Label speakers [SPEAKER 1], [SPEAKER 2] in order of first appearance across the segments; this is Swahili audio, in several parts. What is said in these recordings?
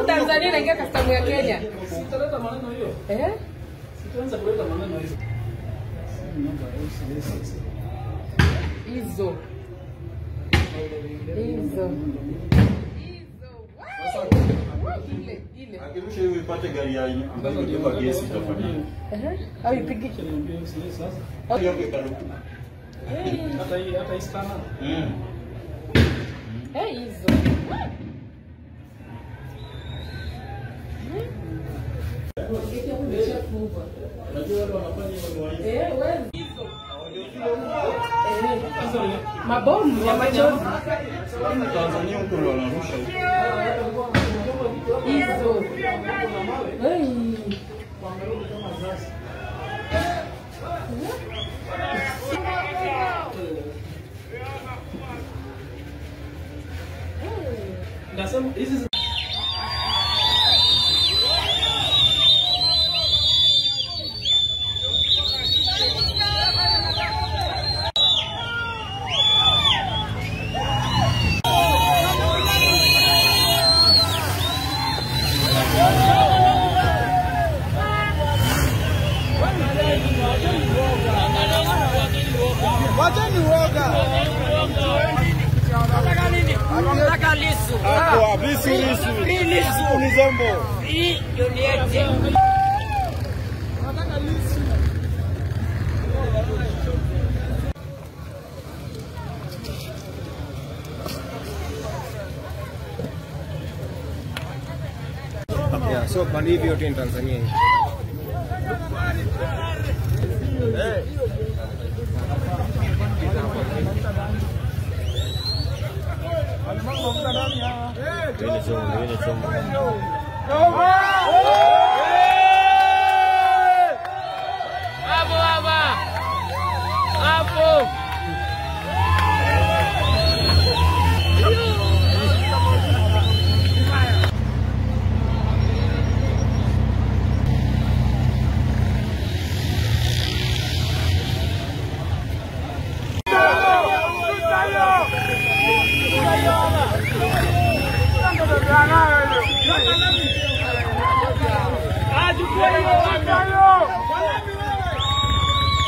[SPEAKER 1] Tanzania inaingia customer ya Kenya.
[SPEAKER 2] Sitaleta maneno hiyo.
[SPEAKER 1] Eh?
[SPEAKER 2] Sitaanza kuleta maneno hizo.
[SPEAKER 1] Hizo. Hizo. Ile ile.
[SPEAKER 3] Akirusha hiyo ipate gari ya ambayo imebeba gesi itafanya.
[SPEAKER 1] Eh? Au ipige.
[SPEAKER 2] Sasa.
[SPEAKER 3] Yake karibu.
[SPEAKER 2] Hata hii stana.
[SPEAKER 1] Eh, hizo. Mabomu ya machozi.
[SPEAKER 3] Tanzania huko ndio wanarusha
[SPEAKER 1] hizo.
[SPEAKER 2] Nasema hizi
[SPEAKER 4] Yeah, so pande hivi yote ni Tanzania hii.
[SPEAKER 1] Hapo baba. Hapo.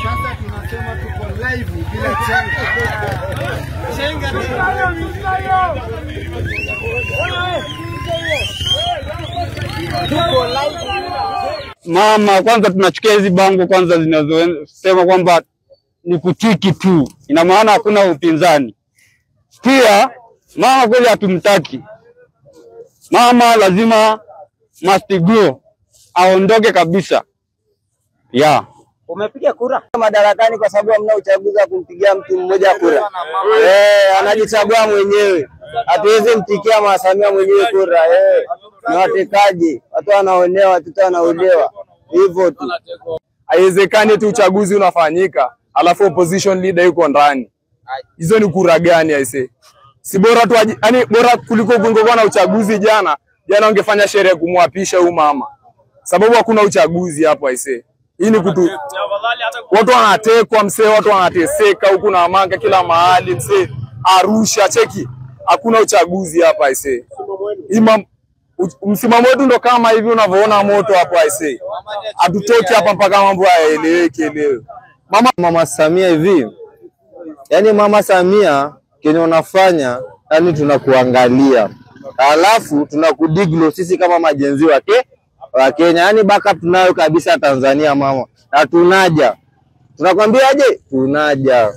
[SPEAKER 4] Sasa tunasema tuko live bila chenga. Chenga tuko live.
[SPEAKER 5] Mama, kwanza tunachukia hizi bango kwanza zinazosema kwamba ni kutiki tu. Ina maana hakuna upinzani. Pia mama kweli hatumtaki. Mama lazima must go. Aondoke kabisa. Yeah.
[SPEAKER 6] Umepiga kura madarakani kwa sababu hamna uchaguzi wa kumpigia mtu mmoja kura. Anajichagua mwenyewe. Hatuwezi mpigia Mama Samia mwenyewe kura. Ni watekaji, watu wanaonewa, watoto wanaolewa. Hivyo tu.
[SPEAKER 7] Haiwezekani tu uchaguzi unafanyika alafu opposition leader yuko ndani. Hizo ni kura gani aise? Si bora tu, yani bora kuliko kungekuwa na uchaguzi jana. Jana ungefanya sherehe kumwapisha huyu mama. Sababu hakuna uchaguzi hapo aise. Hii ni kutu. Watu wanatekwa msee, watu wanateseka huku na manga kila mahali msee. Arusha cheki. Hakuna uchaguzi hapa aise. Msimamo wetu ndo kama hivi unavyoona moto hapo aise. Hatutoki hapa mpaka mambo yaeleweke leo.
[SPEAKER 6] Mama Samia hivi. Yaani Mama Samia kenye unafanya, yani tunakuangalia. Alafu tunakudiglo sisi kama majenzi wake wa Kenya. Yaani backup tunayo kabisa Tanzania mama. Na tunaja. Tunakwambia aje? Tunaja.